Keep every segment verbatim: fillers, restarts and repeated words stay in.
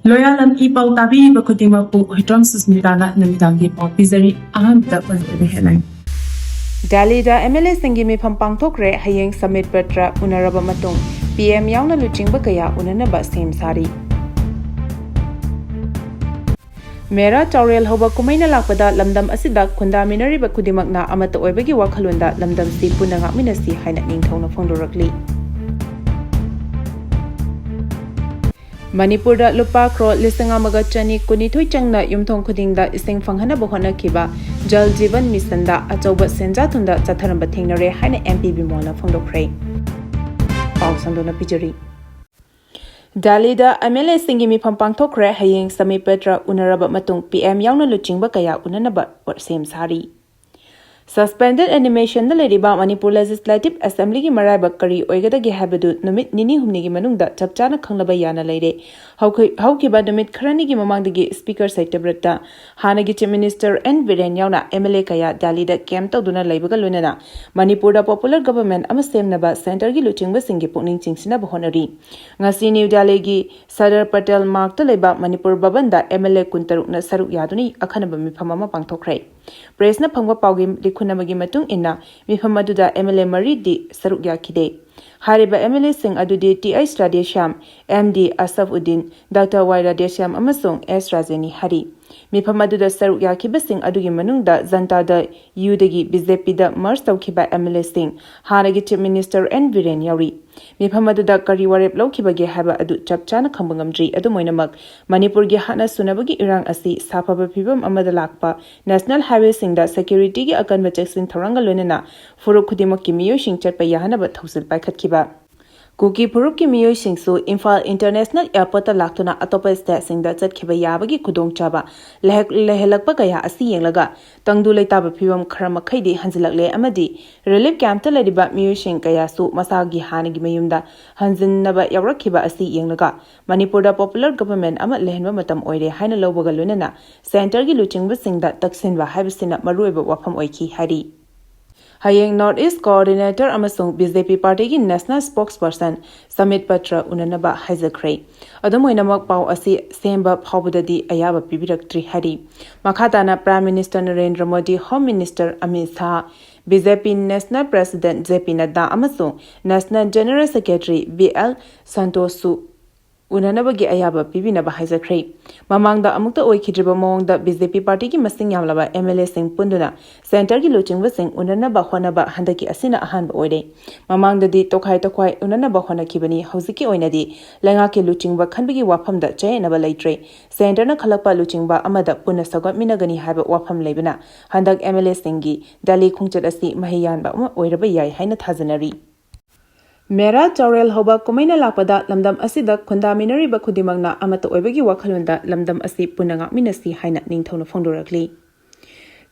ꯂꯣꯌꯥꯂꯝ E ꯄꯥꯎ ꯇꯥꯕꯤꯔꯤꯕ ꯈꯨꯗꯤꯡꯃꯛꯄꯨ ꯍꯨꯏꯗ꯭ꯔꯣꯝ ꯁꯨꯁꯃꯤꯇꯥꯅ ꯅꯨꯃꯤꯗꯥꯡꯒꯤ ꯄꯥꯎ ꯄꯤꯖꯔꯤ꯫ ꯑꯍꯥꯟꯕꯗ ꯄꯟꯖꯕ ꯍꯦꯠꯂꯥꯏꯟ꯫ ꯗꯦꯜꯂꯤꯗ ꯑꯦꯝ ꯑꯦꯜ ꯑꯦꯁꯤꯡꯒꯤ ꯃꯤꯐꯝ ꯄꯥꯡꯊꯣꯛꯈ꯭ꯔꯦ꯫ ꯍꯌꯦꯡ ꯁꯃꯤꯠ ꯄꯇ꯭ꯔ ꯎꯅꯔꯕ ꯃꯇꯨꯡ ꯄꯤ ꯑꯦꯝ ꯌꯥꯎꯅ ꯂꯨꯆꯤꯡꯕ ꯀꯌꯥ ꯎꯅꯅꯕ ꯁꯦꯝ ꯁꯥꯔꯤ꯫ ꯃꯦꯔꯥ ꯆꯥꯎꯔꯦꯜ ꯍꯧꯕ ꯀꯨꯝꯍꯩꯅ ꯂꯥꯛꯄꯗ ꯂꯝꯗꯝ ꯑꯁꯤꯗ ꯈꯨꯟꯗꯥꯃꯤꯟꯅꯔꯤꯕ ꯈꯨꯗꯤꯡꯃꯛꯅ ꯑꯃꯠꯇ ꯑꯣꯏꯕꯒꯤ ꯋꯥꯈꯜꯂꯣꯟꯗ ꯂꯝꯗꯝꯁꯤ ꯄꯨꯟꯅ ꯉꯥꯛꯃꯤꯟꯅꯁꯤ ꯍꯥꯏꯅ ꯅꯤꯡꯊꯧꯅ ꯐꯣꯡꯗꯣꯔꯛꯂꯤ꯫ ꯃꯅꯤꯄꯨꯔꯗ ꯂꯨꯄꯥ ꯀ꯭ꯔꯣꯔ ꯂꯤꯁꯤꯡ ꯑꯃꯒ ꯆꯅꯤ ꯀꯨꯟꯅꯤꯊꯣꯏ ꯆꯪꯅ ꯌꯨꯝꯊꯣꯡ ꯈꯨꯗꯤꯡꯗ ꯏꯁꯤꯡ ꯐꯪꯍꯟꯅꯕ ꯍꯣꯠꯅꯈꯤꯕ ꯖꯜ ꯖꯤꯕꯟ ꯃꯤꯁꯟꯗ ꯑꯆꯧꯕ ꯁꯦꯟꯖꯥ-ꯊꯨꯝꯗ ꯆꯠꯊꯔꯝꯕ ꯊꯦꯡꯅꯔꯦ ꯍꯥꯏꯅ ꯑꯦꯝ ꯄꯤ ꯕꯤꯃꯣꯜꯅ ꯐꯣꯡꯗꯣꯛꯈ꯭ꯔꯦ꯫ ꯄꯥꯎ ꯁꯟꯗꯣꯛꯅ ꯄꯤꯖꯔꯤ꯫ ꯗꯦꯜꯂꯤꯗ ꯑꯦꯝ ꯑꯦꯜ ꯑꯦꯁꯤꯡꯒꯤ ꯃꯤꯐꯝ ꯄꯥꯡꯊꯣꯛꯈ꯭ꯔꯦ꯫ ꯍꯌꯦꯡ ꯁꯃꯤꯠ ꯄꯇ꯭ꯔ ꯎꯅꯔꯕ ꯃꯇꯨꯡ ꯄꯤ ꯑꯦꯝ ꯌꯥꯎꯅ ꯂꯨꯆꯤꯡꯕ ꯀꯌꯥ ꯎꯅꯅꯕ ꯁꯦꯝ ꯁꯥꯔꯤ꯫ ꯁꯁꯄꯦꯟꯗꯦꯗ ꯑꯦꯅꯤꯃꯦꯁꯟꯗ ꯂꯩꯔꯤꯕ ꯃꯅꯤꯄꯨꯔ ꯂꯦꯖꯤꯁꯂꯦꯇꯤꯚ ꯑꯦꯁꯦꯝꯕ꯭ꯂꯤꯒꯤ ꯃꯔꯥꯏꯕꯛ ꯀꯔꯤ ꯑꯣꯏꯒꯗꯒꯦ ꯍꯥꯏꯕꯗꯨ ꯅꯨꯃꯤꯠ ꯅꯤꯅꯤ ꯍꯨꯝꯅꯤꯒꯤ ꯃꯅꯨꯡꯗ ꯆꯞ ꯆꯥꯅ ꯈꯪꯂꯕ ꯌꯥꯅ ꯂꯩꯔꯦ꯫ ꯍꯧꯈꯤ-, ꯍꯧꯈꯤꯕ ꯅꯨꯃꯤꯠ ꯈꯔꯅꯤꯒꯤ ꯃꯃꯥꯡꯗꯒꯤ ꯁ꯭ꯄꯤꯀꯔ ꯁꯇ꯭ꯌꯕ꯭ꯔꯇ, ꯍꯥꯟꯅꯒꯤ ꯆꯤꯐ ꯃꯤꯅꯤꯁꯇꯔ ꯑꯦꯟ ꯕꯤꯔꯦꯟ ꯌꯥꯎꯅ ꯑꯦꯝ ꯑꯦꯜ ꯑꯦ ꯀꯌꯥ ꯗꯦꯜꯂꯤꯗ ꯀꯦꯝꯞ ꯇꯧꯗꯨꯅ ꯂꯩꯕꯒ ꯂꯣꯏꯅꯅ ꯃꯅꯤꯄꯨꯔꯗ ꯄꯣꯄꯨꯂꯔ ꯒꯚꯔꯟꯃꯦꯟꯠ ꯑꯃ ꯁꯦꯝꯅꯕ ꯁꯦꯟꯇꯔꯒꯤ ꯂꯨꯆꯤꯡꯕꯁꯤꯡꯒꯤ ꯄꯨꯛꯅꯤꯡ ꯆꯤꯡꯁꯤꯟꯅꯕ ꯍꯣꯠꯅꯔꯤ꯫ ꯉꯁꯤ ꯅ꯭ꯌꯨ ꯗꯦꯜꯂꯤꯒꯤ ꯁꯔꯗꯥꯔ ꯄꯇꯦꯜ ꯃꯥꯔꯛꯇ ꯂꯩꯕ ꯃꯅꯤꯄꯨꯔ ꯚꯕꯟꯗ ꯑꯦꯝ ꯑꯦꯜ ꯑꯦ ꯀꯨꯟꯇꯔꯨꯛꯅ ꯁꯔꯨꯛ ꯌꯥꯗꯨꯅ ꯑꯈꯟꯅꯕ ꯃꯤꯐꯝ ꯑꯃ ꯄꯥꯡꯊꯣꯛꯈ꯭ꯔꯦ꯫ ꯄ꯭ꯔꯦꯁꯅ ꯐꯪꯕ ꯄꯥꯎꯒꯤ ꯂꯤꯈꯨꯟ ꯑꯃꯒꯤ ꯃꯇꯨꯡ ꯏꯟꯅ, ꯃꯤꯐꯝ ꯑꯗꯨꯗ ꯑꯦꯝ ꯑꯦꯜ ꯑꯦ ꯃꯔꯤꯗꯤ ꯁꯔꯨꯛ ꯌꯥꯈꯤꯗꯦ꯫ ꯍꯥꯏꯔꯤꯕ ꯑꯦꯝ ꯑꯦꯜ ꯑꯦꯁꯤꯡ ꯑꯗꯨꯗꯤ T H Radheshyam, M D Asaf Uddin, doctor Y Radheshyam ꯑꯃꯁꯨꯡ ꯑꯦꯁ ꯔꯥꯖꯦꯅꯤ ꯍꯔꯤ꯫ ꯃꯤꯐꯝ ꯑꯗꯨꯗ ꯁꯔꯨꯛ ꯌꯥꯈꯤꯕꯁꯤꯡ ꯑꯗꯨꯒꯤ ꯃꯅꯨꯡꯗ ꯖꯟꯇꯥ ꯗꯜ ꯌꯨꯗꯒꯤ ꯕꯤ ꯖꯦ ꯄꯤꯗ ꯃꯔꯖ ꯇꯧꯈꯤꯕ ꯑꯦꯝ ꯑꯦꯜ ꯑꯦꯁꯤꯡ, ꯍꯥꯟꯅꯒꯤ ꯆꯤꯐ ꯃꯤꯅꯤꯁꯇꯔ ꯑꯦꯟ ꯕꯤꯔꯦꯟ ꯌꯥꯎꯔꯤ꯫ ꯃꯤꯐꯝ ꯑꯗꯨꯗ ꯀꯔꯤ ꯋꯥꯔꯦꯞ ꯂꯧꯈꯤꯕꯒꯦ ꯍꯥꯏꯕ ꯑꯗꯨ ꯆꯞ ꯆꯥꯅ ꯈꯪꯕ ꯉꯝꯗ꯭ꯔꯤ꯫ ꯑꯗꯨꯝ ꯑꯣꯏꯅꯃꯛ, ꯃꯅꯤꯄꯨꯔꯒꯤ ꯍꯥꯠꯅ ꯁꯨꯅꯕꯒꯤ ꯏꯔꯥꯡ ꯑꯁꯤ ꯁꯥꯐꯕ ꯐꯤꯕꯝ ꯑꯃꯗ ꯂꯥꯛꯄ ꯅꯦꯁꯅꯦꯜ ꯍꯥꯏꯋꯦꯁꯤꯡꯗ ꯁꯦꯀ꯭ꯌꯨꯔꯤꯇꯤꯒꯤ ꯑꯀꯟꯕ ꯆꯦꯛꯁꯤꯟ ꯊꯧꯔꯥꯡꯒ ꯂꯣꯏꯅꯅ ꯐꯨꯔꯨꯞ ꯈꯨꯗꯤꯡꯃꯛꯀꯤ ꯃꯤꯑꯣꯏꯁꯤꯡ ꯆꯠꯄ ꯌꯥꯍꯟꯅꯕ ꯊꯧꯁꯤꯜ ꯄꯥꯏꯈꯠꯈꯤꯕ꯫ ꯀꯨꯀꯤ ꯐꯨꯔꯨꯞꯀꯤ ꯃꯤꯑꯣꯏꯁꯤꯡꯁꯨ ꯏꯝꯐꯥꯜ ꯏꯟꯇꯔꯅꯦꯁꯅꯦꯜ ꯑꯦꯌꯔꯄꯣꯔꯠꯇ ꯂꯥꯛꯇꯨꯅ ꯑꯇꯣꯞꯄ ꯁ꯭ꯇꯦꯠꯁꯤꯡꯗ ꯆꯠꯈꯤꯕ ꯌꯥꯕꯒꯤ ꯈꯨꯗꯣꯡꯆꯥꯕ ꯂꯩꯍꯛ-, ꯂꯩꯍꯜꯂꯛꯄ ꯀꯌꯥ ꯑꯁꯤ ꯌꯦꯡꯂꯒ ꯇꯪꯗꯨ ꯂꯩꯇꯥꯕ ꯐꯤꯕꯝ ꯈꯔ ꯃꯈꯩꯗꯤ ꯍꯟꯖꯤꯜꯂꯛꯂꯦ ꯑꯃꯗꯤ ꯔꯤꯂꯤꯐ ꯀꯦꯝꯞꯇ ꯂꯩꯔꯤꯕ ꯃꯤꯑꯣꯏꯁꯤꯡ ꯀꯌꯥꯁꯨ ꯃꯁꯥꯒꯤ ꯍꯥꯟꯅꯒꯤ ꯃꯌꯨꯝꯗ ꯍꯟꯖꯤꯟꯅꯕ ꯌꯥꯎꯔꯛꯈꯤꯕ ꯑꯁꯤ ꯌꯦꯡꯂꯒ ꯃꯅꯤꯄꯨꯔꯗ ꯄꯣꯄꯨꯂꯔ ꯒꯚꯔꯟꯃꯦꯟꯠ ꯑꯃ ꯂꯩꯍꯟꯕ ꯃꯇꯝ ꯑꯣꯏꯔꯦ ꯍꯥꯏꯅ ꯂꯧꯕꯒ ꯂꯣꯏꯅꯅ ꯁꯦꯟꯇꯔꯒꯤ ꯂꯨꯆꯤꯡꯕꯁꯤꯡꯗ ꯇꯛꯁꯤꯟꯕ ꯍꯥꯏꯕꯁꯤꯅ ꯃꯔꯨꯑꯣꯏꯕ ꯋꯥꯐꯝ ꯑꯣꯏꯈꯤ ꯍꯥꯏꯔꯤ꯫ ꯍꯌꯦꯡ North East Coordinator ꯑꯃꯁꯨꯡ B J P partyꯒꯤ National Spokesperson ꯁꯃꯤꯠ ꯄꯇ꯭ꯔ ꯎꯅꯅꯕ ꯍꯥꯏꯖꯈ꯭ꯔꯦ꯫ ꯑꯗꯨꯝ ꯑꯣꯏꯅꯃꯛ, ꯄꯥꯎ ꯑꯁꯤ ꯁꯦꯝꯕ ꯐꯥꯎꯕꯗꯗꯤ ꯑꯌꯥꯕ ꯄꯤꯕꯤꯔꯛꯇ꯭ꯔꯤ ꯍꯥꯏꯔꯤ꯫ ꯃꯈꯥ ꯇꯥꯅ Prime Minister Narendra Modi, Home Minister Amit Shah, B J P National President J P ꯅꯗ꯭ꯗꯥ ꯑꯃꯁꯨꯡ National General Secretary B L ꯁꯟꯇꯣꯁꯁꯨ ꯎꯅꯅꯕꯒꯤ ꯑꯌꯥꯕ ꯄꯤꯕꯤꯅꯕ ꯍꯥꯏꯖꯈ꯭ꯔꯦ꯫ ꯃꯃꯥꯡꯗ ꯑꯃꯨꯛꯇ ꯑꯣꯏꯈꯤꯗ꯭ꯔꯤꯕ ꯃꯑꯣꯡꯗ B J P partyꯒꯤ ꯃꯁꯤꯡ ꯌꯥꯝꯂꯕ M L Aꯁꯤꯡ ꯄꯨꯟꯗꯨꯅ centreꯒꯤ ꯂꯨꯆꯤꯡꯕꯁꯤꯡ ꯎꯅꯅꯕ ꯍꯣꯠꯅꯕ ꯍꯟꯗꯛꯀꯤ ꯑꯁꯤꯅ ꯑꯍꯥꯟꯕ ꯑꯣꯏꯔꯦ꯫ ꯃꯃꯥꯡꯗꯗꯤ ꯇꯣꯈꯥꯏ ꯇꯣꯈꯥꯏ ꯎꯅꯅꯕ ꯍꯣꯠꯅꯈꯤꯕꯅꯤ꯫ ꯍꯧꯖꯤꯛꯀꯤ ꯑꯣꯏꯅꯗꯤ ꯂꯩꯉꯥꯛꯀꯤ ꯂꯨꯆꯤꯡꯕ ꯈꯟꯕꯒꯤ ꯋꯥꯐꯝꯗ ꯆꯌꯦꯠꯅꯕ ꯂꯩꯇ꯭ꯔꯦ꯫ Centreꯅ ꯈꯜꯂꯛꯄ ꯂꯨꯆꯤꯡꯕ ꯑꯃꯗ ꯄꯨꯟꯅ ꯁꯧꯒꯠꯃꯤꯟꯅꯒꯅꯤ ꯍꯥꯏꯕ ꯋꯥꯐꯝ ꯂꯩꯕꯅ ꯍꯟꯗꯛ M L Aꯁꯤꯡꯒꯤ Delhi ꯈꯣꯡꯆꯠ ꯑꯁꯤ ꯃꯍꯩ ꯌꯥꯟꯕ ꯑꯃ ꯑꯣꯏꯔꯕ ꯌꯥꯏ ꯍꯥꯏꯅ ꯊꯥꯖꯅꯔꯤ꯫ ꯃꯦꯔꯥ ꯆꯥꯎꯔꯦꯜ ꯍꯧꯕ ꯀꯨꯝꯍꯩꯅ ꯂꯥꯛꯄꯗ ꯂꯝꯗꯝ ꯑꯁꯤꯗ ꯈꯨꯟꯗꯥꯃꯤꯟꯅꯔꯤꯕ ꯈꯨꯗꯤꯡꯃꯛꯅ ꯑꯃꯠꯇ ꯑꯣꯏꯕꯒꯤ ꯋꯥꯈꯜꯂꯣꯟꯗ ꯂꯝꯗꯝ ꯑꯁꯤ ꯄꯨꯟꯅ ꯉꯥꯛꯃꯤꯟꯅꯁꯤ ꯍꯥꯏꯅ ꯅꯤꯡꯊꯧꯅ ꯐꯣꯡꯗꯣꯔꯛꯂꯤ꯫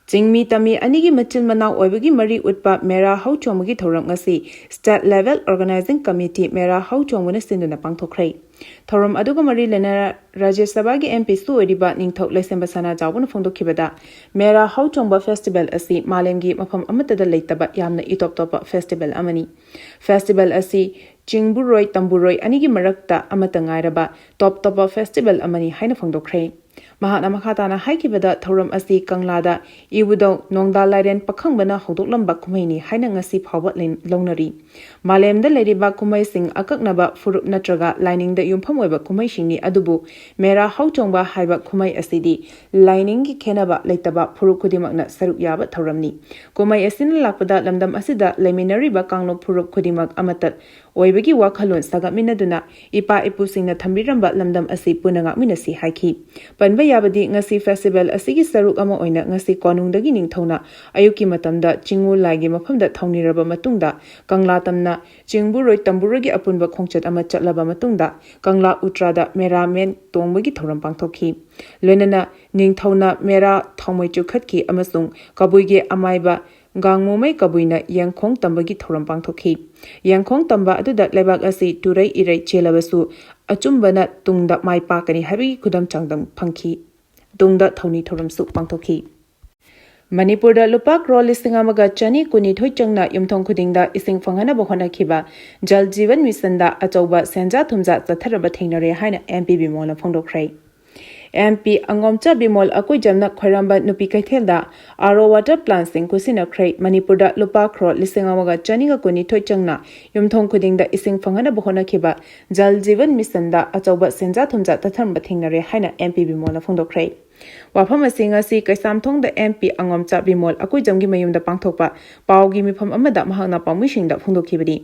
ꯆꯤꯡꯃꯤ ꯇꯝꯃꯤ ꯑꯅꯤꯒꯤ ꯃꯆꯤꯟ ꯃꯅꯥꯎ ꯑꯣꯏꯕꯒꯤ ꯃꯔꯤ ꯎꯠꯄ ꯃꯦꯔꯥ ꯍꯧ ꯆꯣꯡꯕꯒꯤ ꯊꯧꯔꯝ ꯉꯁꯤ State Level Organizing Committee ꯃꯦꯔꯥ ꯍꯧ ꯆꯣꯡꯕꯅ ꯁꯤꯟꯗꯨꯅ ꯄꯥꯡꯊꯣꯛꯈ꯭ꯔꯦ꯫ ꯊꯧꯔꯝ ꯑꯗꯨꯒ ꯃꯔꯤ ꯂꯩꯅꯅ ꯔꯥꯖ꯭ꯌ ꯁꯚꯥꯒꯤ M Pꯁꯨ ꯑꯣꯏꯔꯤꯕ ꯅꯤꯡꯊꯧ ꯂꯩꯁꯦꯝꯕ ꯁꯅꯥꯖꯥꯎꯕꯅ ꯐꯣꯡꯗꯣꯛꯈꯤꯕꯗ, ꯃꯦꯔꯥ ꯍꯧ ꯆꯣꯡꯕ festival ꯑꯁꯤ ꯃꯥꯂꯦꯝꯒꯤ ꯃꯐꯝ ꯑꯃꯠꯇꯗ ꯂꯩꯇꯕ ꯌꯥꯝꯅ ꯏꯇꯣꯞ ꯇꯣꯞꯄ festival ꯑꯃꯅꯤ꯫ Festival ꯑꯁꯤ ꯆꯤꯡꯕꯨꯔꯣꯏ ꯇꯝꯕꯨꯔꯣꯏ ꯑꯅꯤꯒꯤ ꯃꯔꯛꯇ ꯑꯃꯠꯇ ꯉꯥꯏꯔꯕ ꯇꯣꯞ ꯇꯣꯞꯄ festival ꯑꯃꯅꯤ ꯍꯥꯏꯅ ꯐꯣꯡꯗꯣꯛꯈ꯭ꯔꯦ꯫ ꯃꯍꯥꯛꯅ ꯃꯈꯥ ꯇꯥꯅ ꯍꯥꯏꯈꯤꯕꯗ, ꯊꯧꯔꯝ ꯑꯁꯤ ꯀꯪꯂꯥꯗ ꯏꯕꯨꯙꯧ ꯅꯣꯡꯗꯥ ꯂꯥꯏꯔꯦꯟ ꯄꯥꯈꯪꯕꯅ ꯍꯧꯗꯣꯛꯂꯝꯕ ꯀꯨꯝꯍꯩꯅꯤ ꯍꯥꯏꯅ ꯉꯁꯤ ꯐꯥꯎꯕ ꯂꯩ-, ꯂꯧꯅꯔꯤ꯫ ꯃꯥꯂꯦꯝꯗ ꯂꯩꯔꯤꯕ ꯀꯨꯝꯍꯩꯁꯤꯡ ꯑꯀꯛꯅꯕ ꯐꯨꯔꯨꯞ ꯅꯠꯇ꯭ꯔꯒ ꯂꯥꯏꯅꯤꯡꯗ ꯌꯨꯝꯐꯝ ꯑꯣꯏꯕ ꯀꯨꯝꯍꯩꯁꯤꯡꯅꯤ, ꯑꯗꯨꯕꯨ ꯃꯦꯔꯥ ꯍꯧ ꯆꯣꯡꯕ ꯍꯥꯏꯕ ꯀꯨꯝꯍꯩ ꯑꯁꯤꯗꯤ ꯂꯥꯏꯅꯤꯡꯒꯤ ꯈꯦꯟꯅꯕ ꯂꯩꯇꯕ ꯐꯨꯔꯨꯞ ꯈꯨꯗꯤꯡꯃꯛꯅ ꯁꯔꯨꯛ ꯌꯥꯕ ꯊꯧꯔꯝꯅꯤ꯫ ꯀꯨꯝꯍꯩ ꯑꯁꯤꯅ ꯂꯥꯛꯄꯗ ꯂꯝꯗꯝ ꯑꯁꯤꯗ ꯂꯩꯃꯤꯟꯅꯔꯤꯕ ꯀꯥꯡꯂꯨꯞ ꯐꯨꯔꯨꯞ ꯈꯨꯗꯤꯡꯃꯛ ꯑꯃꯠꯇ ꯑꯣꯏꯕꯒꯤ ꯋꯥꯈꯜꯂꯣꯟ ꯁꯥꯒꯠꯃꯤꯟꯅꯗꯨꯅ ꯏꯄꯥ ꯏꯄꯨꯁꯤꯡꯅ ꯊꯝꯕꯤꯔꯝꯕ ꯂꯝꯗꯝ ꯑꯁꯤ ꯄꯨꯟꯅ ꯉꯥꯛꯃꯤꯟꯅꯁꯤ ꯍꯥꯏꯈꯤ꯫ ꯄꯟꯕ ꯌꯥꯕꯗꯤ, ꯉꯁꯤ festival ꯑꯁꯤꯒꯤ ꯁꯔꯨꯛ ꯑꯃ ꯑꯣꯏꯅ ꯉꯁꯤ ꯀꯣꯅꯨꯡꯗꯒꯤ ꯅꯤꯡꯊꯧꯅ ꯑꯌꯨꯛꯀꯤ ꯃꯇꯝꯗ ꯆꯤꯡꯉꯨ ꯂꯥꯏꯒꯤ ꯃꯐꯝꯗ ꯊꯧꯅꯤꯔꯕ ꯃꯇꯨꯡꯗ, ꯀꯪꯂꯥ ꯇꯝꯅ ꯆꯤꯡꯕꯨꯔꯣꯏ ꯇꯝꯕꯨꯔꯣꯏꯒꯤ ꯑꯄꯨꯟꯕ ꯈꯣꯡꯆꯠ ꯑꯃ ꯆꯠꯂꯕ ꯃꯇꯨꯡꯗ, ꯀꯪꯂꯥ ꯎꯇ꯭ꯔꯥꯗ ꯃꯦꯔꯥ ꯃꯦꯟ ꯇꯣꯡꯕꯒꯤ ꯊꯧꯔꯝ ꯄꯥꯡꯊꯣꯛꯈꯤ꯫ ꯂꯣꯏꯅꯅ ꯅꯤꯡꯊꯧꯅ ꯃꯦꯔꯥ ꯊꯥꯎꯃꯩ ꯆꯨꯈꯠꯈꯤ ꯑꯃꯁꯨꯡ ꯀꯕꯨꯏꯒꯤ ꯑꯃꯥꯏꯕ ꯒꯥꯡꯃꯨꯃꯩ ꯀꯕꯨꯏꯅ ꯌꯦꯡꯈꯣꯡ ꯇꯝꯕꯒꯤ ꯊꯧꯔꯝ ꯄꯥꯡꯊꯣꯛꯈꯤ꯫ ꯌꯦꯡꯈꯣꯡ ꯇꯝꯕ ꯑꯗꯨꯗ ꯂꯩꯕꯥꯛ ꯑꯁꯤ ꯇꯨꯔꯩ ꯏꯔꯩ ꯆꯦꯜꯂꯕꯁꯨ ꯑꯆꯨꯝꯕꯅ ꯇꯨꯡꯗ ꯃꯥꯏ ꯄꯥꯛꯀꯅꯤ ꯍꯥꯏꯕꯒꯤ ꯈꯨꯗꯝ ꯆꯥꯡꯗꯝ ꯐꯪꯈꯤ꯫ ꯇꯨꯡꯗ ꯊꯧꯅꯤ ꯊꯧꯔꯝꯁꯨ ꯄꯥꯡꯊꯣꯛꯈꯤ꯫ ꯃꯅꯤꯄꯨꯔꯗ ꯂꯨꯄꯥ ꯀ꯭ꯔꯣꯔ ꯂꯤꯁꯤꯡ ꯑꯃꯒ ꯆꯅꯤ ꯀꯨꯟꯅꯤꯊꯣꯏ ꯆꯪꯅ ꯌꯨꯝꯊꯣꯡ ꯈꯨꯗꯤꯡꯗ ꯏꯁꯤꯡ ꯐꯪꯍꯟꯅꯕ ꯍꯣꯠꯅꯈꯤꯕ ꯖꯜ ꯖꯤꯕꯟ ꯃꯤꯁꯟꯗ ꯑꯆꯧꯕ ꯁꯦꯟꯖꯥ ꯊꯨꯝꯖꯥ ꯆꯠꯊꯔꯕ ꯊꯦꯡꯅꯔꯦ ꯍꯥꯏꯅ M P ꯕꯤꯃꯣꯜꯅ ꯐꯣꯡꯗꯣꯛꯈ꯭ꯔꯦ꯫ M P ꯑꯉꯣꯝꯆꯥ Bimol ꯑꯀꯨꯏꯖꯝꯅ ꯈ꯭ꯋꯥꯏꯔꯝꯕꯟ ꯅꯨꯄꯤ ꯀꯩꯊꯦꯜꯗ ꯑꯥꯔ ꯑꯣ ꯋꯥꯇꯔ ꯄ꯭ꯂꯥꯟꯁꯤꯡ ꯈꯨꯠꯁꯤꯟꯅꯈ꯭ꯔꯦ꯫ ꯃꯅꯤꯄꯨꯔꯗ ꯂꯨꯄꯥ ꯀ꯭ꯔꯣꯔ ꯂꯤꯁꯤꯡ ꯑꯃꯒ ꯆꯅꯤꯒ ꯀꯨꯟꯅꯤꯊꯣꯏ ꯆꯪꯅ ꯌꯨꯝꯊꯣꯡ ꯈꯨꯗꯤꯡꯗ ꯏꯁꯤꯡ ꯐꯪꯍꯟꯅꯕ ꯍꯣꯠꯅꯈꯤꯕ ꯖꯜ ꯖꯤꯕꯟ ꯃꯤꯁꯟꯗ ꯑꯆꯧꯕ ꯁꯦꯟꯖꯥ ꯊꯨꯝꯖꯥ ꯆꯠꯊꯔꯝꯕ ꯊꯦꯡꯅꯔꯦ ꯍꯥꯏꯅ ꯑꯦꯝ ꯄꯤ ꯕꯤꯃꯣꯜꯅ ꯐꯣꯡꯗꯣꯛꯈ꯭ꯔꯦ꯫ ꯋꯥꯐꯝ ꯑꯁꯤ ꯉꯁꯤ ꯀꯩꯁꯥꯝꯊꯣꯡꯗ ꯑꯦꯝ ꯄꯤ ꯑꯉꯣꯝꯆꯥ ꯕꯤꯃꯣꯜ ꯑꯀꯨꯏꯖꯝꯒꯤ ꯃꯌꯨꯝꯗ ꯄꯥꯡꯊꯣꯛꯄ ꯄꯥꯎꯒꯤ ꯃꯤꯐꯝ ꯑꯃꯗ ꯃꯍꯥꯛꯅ ꯄꯥꯎꯃꯤꯁꯤꯡꯗ ꯐꯣꯡꯗꯣꯛꯈꯤꯕꯅꯤ꯫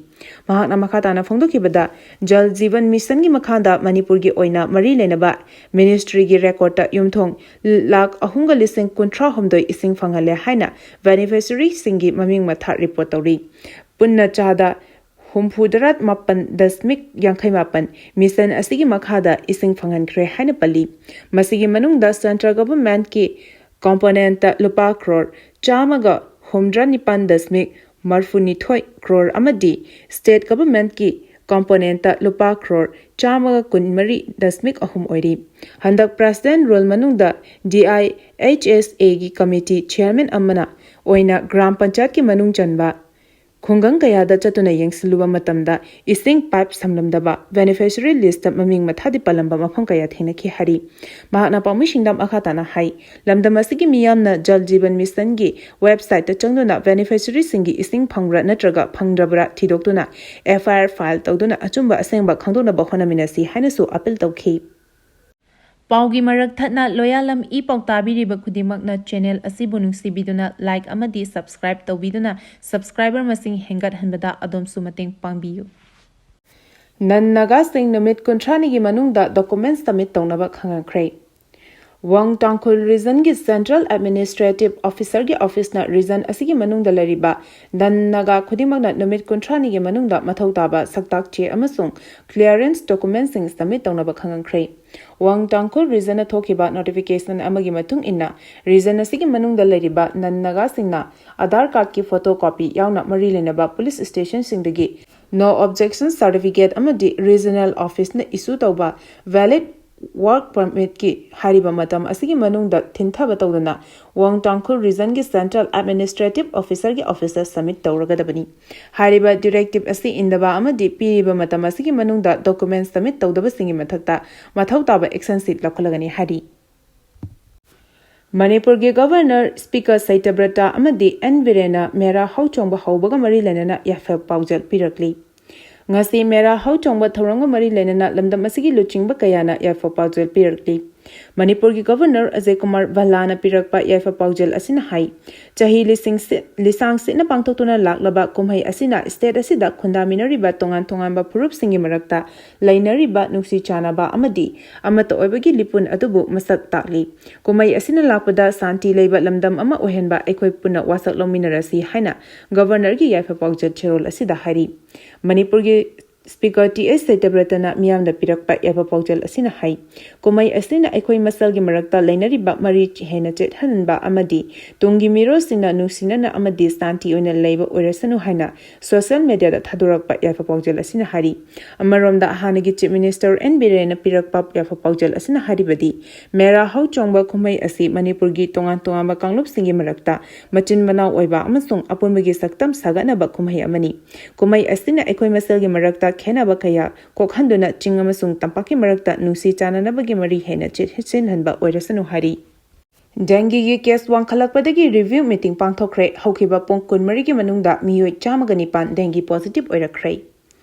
ꯃꯍꯥꯛꯅ ꯃꯈꯥ ꯇꯥꯅ ꯐꯣꯡꯗꯣꯛꯈꯤꯕꯗ, ꯖꯜ ꯖꯤꯕꯟ ꯃꯤꯁꯟꯒꯤ ꯃꯈꯥꯗ ꯃꯅꯤꯄꯨꯔꯒꯤ ꯑꯣꯏꯅ ꯃꯔꯤ ꯂꯩꯅꯕ ꯃꯤꯅꯤꯁꯇ꯭ꯔꯤꯒꯤ ꯔꯦꯀꯣꯔꯗꯇ ꯌꯨꯝꯊꯣꯡ ꯂꯥꯈ ꯑꯍꯨꯝꯒ ꯂꯤꯁꯤꯡ ꯀꯨꯟꯊ꯭ꯔꯥ ꯍꯨꯝꯗꯣꯏ ꯏꯁꯤꯡ ꯐꯪꯍꯜꯂꯦ ꯍꯥꯏꯅ ꯕꯦꯅꯤꯐꯤꯁꯔꯤꯁꯤꯡꯒꯤ ꯃꯃꯤꯡ ꯃꯊꯥ ꯔꯤꯄꯣꯔꯠ ꯇꯧꯔꯤ꯫ ꯄꯨꯟꯅ ꯆꯥꯗ ꯍꯨꯝꯐꯨꯇꯔꯥ ꯃꯥꯄꯟ ꯗꯁꯃꯤꯛ ꯌꯥꯡꯈꯩ ꯃꯥꯄꯟ ꯃꯤꯁꯟ ꯑꯁꯤꯒꯤ ꯃꯈꯥꯗ ꯏꯁꯤꯡ ꯐꯪꯍꯟꯈ꯭ꯔꯦ ꯍꯥꯏꯅ ꯄꯜꯂꯤ꯫ ꯃꯁꯤꯒꯤ ꯃꯅꯨꯡꯗ ꯁꯦꯟꯇ꯭ꯔꯦꯜ ꯒꯚꯔꯟꯃꯦꯟꯠꯀꯤ ꯀꯝꯄꯣꯅꯦꯟꯠꯇ ꯂꯨꯄꯥ ꯀ꯭ꯔꯣꯔ ꯆꯥꯝꯃꯒ ꯍꯨꯝꯗ꯭ꯔꯥ ꯅꯤꯄꯥꯟ ꯗꯁꯃꯤꯛ ꯃꯔꯐꯨꯅꯤꯊꯣꯏ ꯀ꯭ꯔꯣꯔ ꯑꯃꯗꯤ ꯁ꯭ꯇꯦꯠ ꯒꯚꯔꯟꯃꯦꯟꯠꯀꯤ ꯀꯝꯄꯣꯅꯦꯟꯠꯇ ꯂꯨꯄꯥ ꯀ꯭ꯔꯣꯔ ꯆꯥꯝꯃꯒ ꯀꯨꯟꯃꯔꯤ ꯗꯁꯃꯤꯛ ꯑꯍꯨꯝ ꯑꯣꯏꯔꯤ꯫ ꯍꯟꯗꯛ ꯄ꯭ꯔꯦꯁꯤꯗꯦꯟꯠ ꯔꯨꯜ ꯃꯅꯨꯡꯗ ꯗꯤ ꯑꯥꯏ ꯑꯩꯆ ꯑꯦꯁ ꯑꯦꯒꯤ ꯀꯃꯤꯇꯤ ꯆꯤꯌꯔꯃꯦꯟ ꯑꯃꯅ ꯑꯣꯏꯅ ꯒ꯭ꯔꯥꯝ ꯄꯟꯆꯥꯌꯠꯀꯤ ꯃꯅꯨꯡ ꯆꯟꯕ ꯈꯨꯡꯒꯪ ꯀꯌꯥꯗ ꯆꯠꯇꯨꯅ ꯌꯦꯡꯁꯤꯜꯂꯨꯕ ꯃꯇꯝꯗ ꯏꯁꯤꯡ ꯄꯥꯏꯞ ꯁꯝꯂꯝꯗꯕ, ꯕꯦꯅꯤꯐꯤꯁꯔꯤ ꯂꯤꯁꯇ ꯃꯃꯤꯡ ꯃꯊꯥꯗꯤ ꯄꯜꯂꯝꯕ ꯃꯐꯝ ꯀꯌꯥ ꯊꯦꯡꯅꯈꯤ ꯍꯥꯏꯔꯤ꯫ ꯃꯍꯥꯛꯅ ꯄꯥꯎꯃꯤꯁꯤꯡꯗ ꯃꯈꯥ ꯇꯥꯅ ꯍꯥꯏ, ꯂꯝꯗꯝ ꯑꯁꯤꯒꯤ ꯃꯤꯌꯥꯝꯅ ꯖꯜ ꯖꯤꯕꯟ ꯃꯤꯁꯟꯒꯤ ꯋꯦꯕꯁꯥꯏꯠꯇ ꯆꯪꯗꯨꯅ ꯕꯦꯅꯤꯐꯤꯁꯔꯤꯁꯤꯡꯒꯤ ꯏꯁꯤꯡ ꯐꯪꯕ꯭ꯔꯥ ꯅꯠꯇ꯭ꯔꯒ ꯐꯪꯗ꯭ꯔꯕ꯭ꯔꯥ ꯊꯤꯗꯣꯛꯇꯨꯅ ꯑꯦꯐ ꯑꯥꯏ ꯑꯥꯔ ꯐꯥꯏꯜ ꯇꯧꯗꯨꯅ ꯑꯆꯨꯝꯕ ꯑꯁꯦꯡꯕ ꯈꯪꯗꯣꯛꯅꯕ ꯍꯣꯠꯅꯃꯤꯟꯅꯁꯤ ꯍꯥꯏꯅꯁꯨ ꯑꯄꯤꯜ ꯇꯧꯈꯤ꯫ ꯄꯥꯎꯒꯤ ꯃꯔꯛ ꯊꯠꯅ ꯂꯣꯌꯥꯂꯝ ꯏ ꯄꯥꯎ ꯇꯥꯕꯤꯔꯤꯕ ꯈꯨꯗꯤꯡꯃꯛꯅ ꯆꯦꯅꯦꯜ ꯑꯁꯤꯕꯨ ꯅꯨꯡꯁꯤꯕꯤꯗꯨꯅ ꯂꯥꯏꯛ ꯑꯃꯗꯤ ꯁꯕꯁꯀ꯭ꯔꯥꯏꯕ ꯇꯧꯕꯤꯗꯨꯅ ꯁꯕꯁꯀ꯭ꯔꯥꯏꯕꯔ ꯃꯁꯤꯡ ꯍꯦꯟꯒꯠꯍꯟꯕꯗ ꯑꯗꯣꯝꯁꯨ ꯃꯇꯦꯡ ꯄꯥꯡꯕꯤꯌꯨ꯫ ꯅꯟ ꯅꯥꯒꯥꯁꯤꯡ ꯅꯨꯃꯤꯠ ꯀꯨꯟꯊ꯭ꯔꯥꯅꯤꯒꯤ ꯃꯅꯨꯡꯗ ꯗꯣꯀꯨꯃꯦꯟꯠꯁ ꯁꯕꯃꯤꯠ ꯇꯧꯅꯕ ꯈꯪꯍꯟꯈ꯭ꯔꯦ꯫ ꯋꯥꯡ ꯇꯥꯡꯈꯨꯜ ꯔꯤꯖꯟꯒꯤ ꯁꯦꯟꯇ꯭ꯔꯦꯜ ꯑꯦꯗꯃꯤꯅꯤꯁꯇ꯭ꯔꯦꯇꯤꯚ ꯑꯣꯐꯤꯁꯔꯒꯤ ꯑꯣꯐꯤꯁꯅ ꯔꯤꯖꯟ ꯑꯁꯤꯒꯤ ꯃꯅꯨꯡꯗ ꯂꯩꯔꯤꯕ ꯅꯟ ꯅꯥꯒꯥ ꯈꯨꯗꯤꯡꯃꯛꯅ ꯅꯨꯃꯤꯠ ꯀꯨꯟꯊ꯭ꯔꯥꯅꯤꯒꯤ ꯃꯅꯨꯡꯗ ꯃꯊꯧ ꯇꯥꯕ ꯁꯛꯇꯥꯛ ꯆꯦ ꯑꯃꯁꯨꯡ ꯀ꯭ꯂꯤꯌꯥꯔꯦꯟꯁ ꯗꯣꯀꯨꯃꯦꯟꯠꯁꯤꯡ ꯁꯕꯃꯤꯠ ꯇꯧꯅꯕ ꯈꯪꯍꯟꯈ꯭ꯔꯦ꯫ ꯋꯥꯡ ꯇꯥꯡꯈꯨꯜ ꯔꯤꯖꯟꯅ ꯊꯣꯛꯈꯤꯕ ꯅꯣꯇꯤꯐꯤꯀꯦꯁꯟ ꯑꯃꯒꯤ ꯃꯇꯨꯡ ꯏꯟꯅ, ꯔꯤꯖꯟ ꯑꯁꯤꯒꯤ ꯃꯅꯨꯡꯗ ꯂꯩꯔꯤꯕ ꯅꯟ ꯅꯥꯒꯥꯁꯤꯡꯅ ꯑꯥꯙꯥꯔ ꯀꯥꯔꯗꯀꯤ ꯐꯣꯇꯣ ꯀꯣꯄꯤ ꯌꯥꯎꯅ ꯃꯔꯤ ꯂꯩꯅꯕ ꯄꯨꯂꯤꯁ ꯁ꯭ꯇꯦꯁꯟꯁꯤꯡꯗꯒꯤ ꯅꯣ ꯑꯣꯕꯖꯦꯛꯁꯟ ꯁꯥꯔꯇꯤꯐꯤꯀꯦꯠ ꯑꯃꯗꯤ ꯔꯤꯖꯅꯦꯜ ꯑꯣꯐꯤꯁꯅ ꯏꯁꯨ ꯇꯧꯕ ꯚꯦꯂꯤꯗ ꯋꯥꯔꯛ ꯄꯔꯃꯤꯠꯀꯤ ꯍꯥꯏꯔꯤꯕ ꯃꯇꯝ ꯑꯁꯤꯒꯤ ꯃꯅꯨꯡꯗ ꯊꯤꯟꯊꯕ ꯇꯧꯗꯅ ꯋꯥꯡ ꯇꯥꯡꯈꯨꯜ ꯔꯤꯖꯟꯒꯤ ꯁꯦꯟꯇ꯭ꯔꯦꯜ ꯑꯦꯗꯃꯤꯅꯤꯁꯇ꯭ꯔꯦꯇꯤꯚ ꯑꯣꯐꯤꯁꯔꯒꯤ ꯑꯣꯐꯤꯁꯇ ꯁꯕꯃꯤꯠ ꯇꯧꯔꯒꯗꯕꯅꯤ꯫ ꯍꯥꯏꯔꯤꯕ ꯗꯤꯔꯦꯛꯇꯤꯚ ꯑꯁꯤ ꯏꯟꯗꯕ ꯑꯃꯗꯤ ꯄꯤꯔꯤꯕ ꯃꯇꯝ ꯑꯁꯤꯒꯤ ꯃꯅꯨꯡꯗ ꯗꯣꯀꯨꯃꯦꯟ ꯁꯕꯃꯤꯠ ꯇꯧꯗꯕꯁꯤꯡꯒꯤ ꯃꯊꯛꯇ ꯃꯊꯧ ꯇꯥꯕ ꯑꯦꯛꯁꯟꯁꯤ ꯂꯧꯈꯠꯂꯒꯅꯤ ꯍꯥꯏꯔꯤ꯫ ꯃꯅꯤꯄꯨꯔꯒꯤ ꯒꯚꯔꯅꯔ, ꯁ꯭ꯄꯤꯀꯔ ꯁꯇ꯭ꯌꯕ꯭ꯔꯇ ꯑꯃꯗꯤ ꯑꯦꯟ ꯕꯤꯔꯦꯟꯅ ꯃꯦꯔꯥ ꯍꯧ ꯆꯣꯡꯕ ꯍꯧꯕꯒ ꯃꯔꯤ ꯂꯩꯅꯅ ꯌꯥꯏꯐ ꯄꯥꯎꯖꯦꯜ ꯄꯤꯔꯛꯂꯤ꯫ ꯉꯁꯤ ꯃꯦꯔꯥ ꯍꯧ ꯆꯣꯡꯕ ꯊꯧꯔꯝꯒ ꯃꯔꯤ ꯂꯩꯅꯅ ꯂꯝꯗꯝ ꯑꯁꯤꯒꯤ ꯂꯨꯆꯤꯡꯕ ꯀꯌꯥꯅ ꯌꯥꯏꯐ ꯄꯥꯎꯖꯦꯜ ꯄꯤꯔꯛꯂꯤ꯫ ꯃꯅꯤꯄꯨꯔꯒꯤ ꯒꯚꯔꯅꯔ ꯑꯖꯌ ꯀꯨꯃꯥꯔ ꯚꯜꯂꯥꯅ ꯄꯤꯔꯛꯄ ꯌꯥꯏꯐ ꯄꯥꯎꯖꯦꯜ ꯑꯁꯤꯅ ꯍꯥꯏ, ꯆꯍꯤ ꯂꯤꯁꯤꯡ ꯁꯤ-, ꯂꯤꯁꯥꯡ ꯁꯤꯠꯅ ꯄꯥꯡꯊꯣꯛꯇꯨꯅ ꯂꯥꯛꯂꯕ ꯀꯨꯝꯍꯩ ꯑꯁꯤꯅ ꯁ꯭ꯇꯦꯠ ꯑꯁꯤꯗ ꯈꯨꯟꯗꯥꯃꯤꯟꯅꯔꯤꯕ ꯇꯣꯉꯥꯟ ꯇꯣꯉꯥꯟꯕ ꯐꯨꯔꯨꯞꯁꯤꯡꯒꯤ ꯃꯔꯛꯇ ꯂꯩꯅꯔꯤꯕ ꯅꯨꯡꯁꯤ ꯆꯥꯟꯅꯕ ꯑꯃꯗꯤ ꯑꯃꯠꯇ ꯑꯣꯏꯕꯒꯤ ꯂꯤꯄꯨꯟ ꯑꯗꯨꯕꯨ ꯃꯁꯛ ꯇꯥꯛꯂꯤ꯫ ꯀꯨꯝꯍꯩ ꯑꯁꯤꯅ ꯂꯥꯛꯄꯗ ꯁꯥꯟꯇꯤ ꯂꯩꯕ ꯂꯝꯗꯝ ꯑꯃ ꯑꯣꯏꯍꯟꯕ ꯑꯩꯈꯣꯏ ꯄꯨꯟꯅ ꯋꯥꯁꯛ ꯂꯧꯃꯤꯟꯅꯔꯁꯤ ꯍꯥꯏꯅ ꯒꯚꯔꯅꯔꯒꯤ ꯌꯥꯏꯐ ꯄꯥꯎꯖꯦꯜ ꯆꯦꯔꯣꯜ ꯑꯁꯤꯗ ꯍꯥꯏꯔꯤ꯫ ꯃꯅꯤꯄꯨꯔꯒꯤ ꯁ꯭ꯄꯤꯀꯔ ꯇꯤ ꯑꯩꯆ ꯁꯇ꯭ꯌꯕ꯭ꯔꯇꯅ ꯃꯤꯌꯥꯝꯗ ꯄꯤꯔꯛꯄ ꯌꯥꯏꯐ ꯄꯥꯎꯖꯦꯜ ꯑꯁꯤꯅ ꯍꯥꯏ, ꯀꯨꯝꯍꯩ ꯑꯁꯤꯅ ꯑꯩꯈꯣꯏ ꯃꯁꯦꯜꯒꯤ ꯃꯔꯛꯇ ꯂꯩꯅꯔꯤꯕ ꯃꯔꯤ ꯍꯦꯟꯅ ꯆꯦꯠꯍꯟꯕ ꯑꯃꯗꯤ ꯇꯨꯡꯒꯤ ꯃꯤꯔꯣꯜꯁꯤꯡꯅ ꯅꯨꯡꯁꯤꯅꯅ ꯑꯃꯗꯤ ꯁꯥꯟꯇꯤ ꯑꯣꯏꯅ ꯂꯩꯕ ꯑꯣꯏꯔꯁꯅꯨ ꯍꯥꯏꯅ ꯁꯣꯁꯤꯌꯦꯜ ꯃꯦꯗꯤꯌꯥꯗ ꯊꯥꯗꯣꯔꯛꯄ ꯌꯥꯏꯐ ꯄꯥꯎꯖꯦꯜ ꯑꯁꯤꯅ ꯍꯥꯏꯔꯤ꯫ ꯑꯃꯔꯣꯝꯗ ꯍꯥꯟꯅꯒꯤ ꯆꯤꯐ ꯃꯤꯅꯤꯁꯇꯔ ꯑꯦꯟ ꯕꯤꯔꯦꯟꯅ ꯄꯤꯔꯛꯄ ꯌꯥꯏꯐ ꯄꯥꯎꯖꯦꯜ ꯑꯁꯤꯅ ꯍꯥꯏꯔꯤꯕꯗꯤ, ꯃꯦꯔꯥ ꯍꯧ ꯆꯣꯡꯕ ꯀꯨꯝꯍꯩ ꯑꯁꯤ ꯃꯅꯤꯄꯨꯔꯒꯤ ꯇꯣꯉꯥꯟ ꯇꯣꯉꯥꯟꯕ ꯀꯥꯡꯂꯨꯞꯁꯤꯡꯒꯤ ꯃꯔꯛꯇ ꯃꯆꯤꯟ ꯃꯅꯥꯎ ꯑꯣꯏꯕ ꯑꯃꯁꯨꯡ ꯑꯄꯨꯟꯕꯒꯤ ꯁꯛꯇꯝ ꯁꯥꯒꯠꯅꯕ ꯀꯨꯝꯍꯩ ꯑꯃꯅꯤ꯫ ꯀꯨꯝꯍꯩ ꯑꯁꯤꯅ ꯑꯩꯈꯣꯏ ꯃꯁꯦꯜꯒꯤ ꯃꯔꯛꯇ ꯈꯦꯟꯅꯕ ꯀꯌꯥ ꯀꯣꯛꯍꯟꯗꯨꯅ ꯆꯤꯡ ꯑꯃꯁꯨꯡ ꯇꯝꯄꯥꯛꯀꯤ ꯃꯔꯛꯇ ꯅꯨꯡꯁꯤ ꯆꯥꯟꯅꯅꯕꯒꯤ ꯃꯔꯤ ꯍꯦꯟꯅ ꯆꯦꯠꯁꯤꯟꯍꯟꯕ ꯑꯣꯏꯔꯁꯅꯨ ꯍꯥꯏꯔꯤ꯫ ꯗꯦꯡꯒꯤꯒꯤ ꯀꯦꯁ ꯋꯥꯡꯈꯠꯂꯛꯄꯗꯒꯤ ꯔꯤꯚ꯭ꯌꯨ ꯃꯤꯇꯤꯡ ꯄꯥꯡꯊꯣꯛꯈ꯭ꯔꯦ꯫ ꯍꯧꯈꯤꯕ ꯄꯨꯡ ꯀꯨꯟꯃꯔꯤꯒꯤ ꯃꯅꯨꯡꯗ ꯃꯤꯑꯣꯏ ꯆꯥꯝꯃꯒ ꯅꯤꯄꯥꯟ ꯗꯦꯡꯒꯤ ꯄꯣꯖꯤꯇꯤꯚ ꯑꯣꯏꯔꯛꯈ꯭ꯔꯦ꯫